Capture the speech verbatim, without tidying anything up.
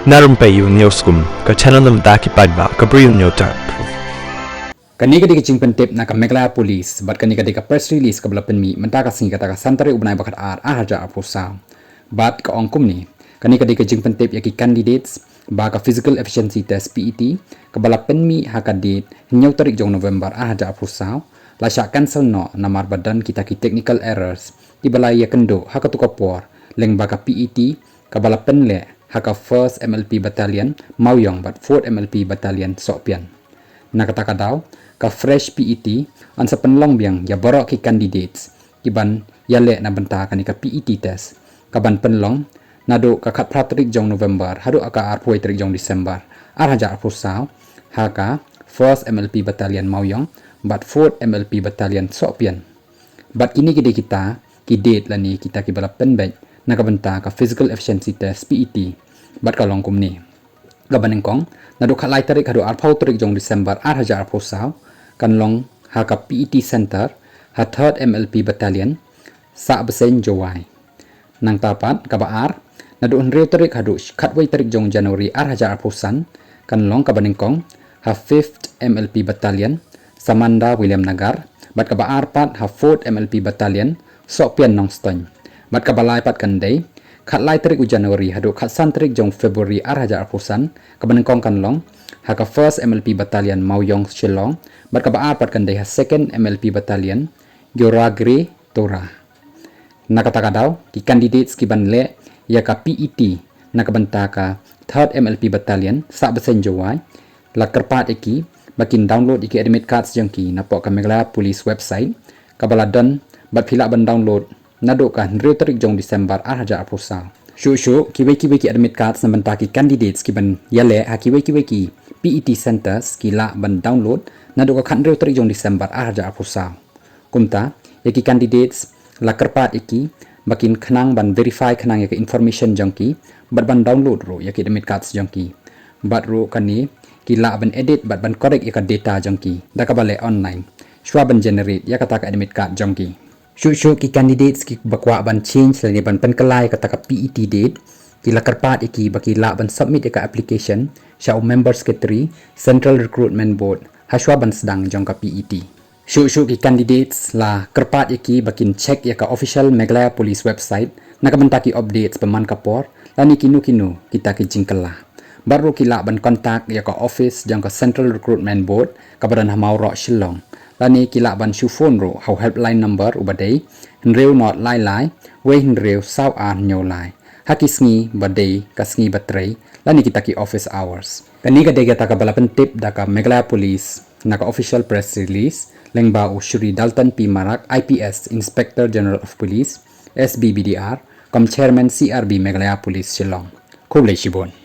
Na Rympei U News Kum, ka channel na bynta ki paidbah ka Bri U News Tap. Kane ka dei ka jingpyntip na ka Meghalaya Police, bad kane ka dei ka press release kaba la pynmih mynta ka sngi kata ka san tarik u bnai ba khatar ar hajar arphew saw. Bad ka ong kumne, kane ka dei ka jingpyntip ïa ki candidates ba ka physical efficiency test P E T kaba la pynmih ha ka date hynñiew tarik jong November ar hajar arphew saw la shah cancel noh namar ba don kita ki technical errors kiba la ïakynduh ha katu ka por lyngba ka P E T kaba la pynleh ha ka First M L P Battalion Mawiong bad Fourth M L P Battalion Sohpian. Na kata ka daw, ka fresh P E T yn sa pynlong biang ïa baroh ki candidates kiban ïaleh na bynta kane ka P E T test kaban pynlong naduh ka khatphra tarik jong November haduh ka arphew tarik jong December ar hajar arphew saw ha ka First M L P Battalion Mawiong bad Fourth M L P Battalion Sohpian. Bad kine ki dei kita ki date lane kita kiba la pynbeit na ka bynta ka physical efficiency test P E T. Bad ka long kumne. Kaba nyngkong, naduh khatlai tarik haduh arphew tarik jong December ar hajar arphew saw kan long ha ka P E T Center ha Third M L P Battalion, Sahbaseiñ, Jowai. Nangta pat kaba ar, naduh hynriew tarik haduh khatwei tarik jong January ar hajar arphew san kan long kaba nyngkong ha Fifth M L P Battalion, Samanda, Williamnagar, bad kaba ar pat ha Fourth M L P Battalion, Sohpian, Nongstoiñ. Bad kaba lai pat kan dei khatlai tarik u January haduh khatsan tarik jong February ar hajar arphew san kaba nyngkong kan long ha ka First M L P Battalion Mawiong, Shillong, bad kaba ar pat kan dei ha Second M L P Battalion, Yoragre, Tura. Na kata ka daw, ki candidates kiban leh ïa ka P E T na ka bynta ka Third M L P Battalion, Sahbaseiñ, Jowai, la kyrpad ïa ki ba kin download ïa ki admit cards jong ki napoh ka Meghalaya Police website kaba la don bad phi lah ban download naduh ka hynriew tarik jong December ar hajar arphew saw. Shuh shuh, kiwei kiwei ki admit cards na bynta ki candidates kiban ïaleh ha kiwei kiwei ki P E T centers ki lah ban download naduh ka khathynriew tarik jong December ar hajar arphew saw. Kumta, ïa ki candidates la kyrpad ïa ki ba kin khnang ban verify khnang ïa ka information jong ki bad ban download ruh ïa ki admit cards jong ki. Bad ruh kane ki lah ban edit bad ban correct ïa ka data jong ki da kaba leh online shuwa ban generate ïa kata ka admit card jong ki. Shuh shuh ki candidates kiba kwah ban change lane ban pynkylla ïa kata ka P E T date, ki la kyrpad ïa ki ba ki lah ban submit ïa ka application sha u Member Secretary, Central Recruitment Board, ha shuwa ban sdang jong ka P E T. Shuh shuh ki candidates la kyrpad ïa ki ba kin check ïa ka official Meghalaya Police website na ka bynta ki updates ba man ka por lane kino kino kita ki jingkylla. Bad ruh ki lah ban contact ïa ka office jong ka Central Recruitment Board kaba don ha Mawroh, Shillong, lane ki lah ban shu phone ruh ha u helpline number uba dei hynriew not lai lai wei hynriew saw ar hynñiew lai ha ki sngi ba dei ka sngi ba trei lane kita ki office hours. Kane ka dei kata kaba la pyntip da ka Meghalaya Police na ka official press release lyngba u Shri Dalton P Marak, I P S, Inspector General of Police, S B B D R, kum Chairman C R B Meghalaya Police, Shillong. Khublei shibun.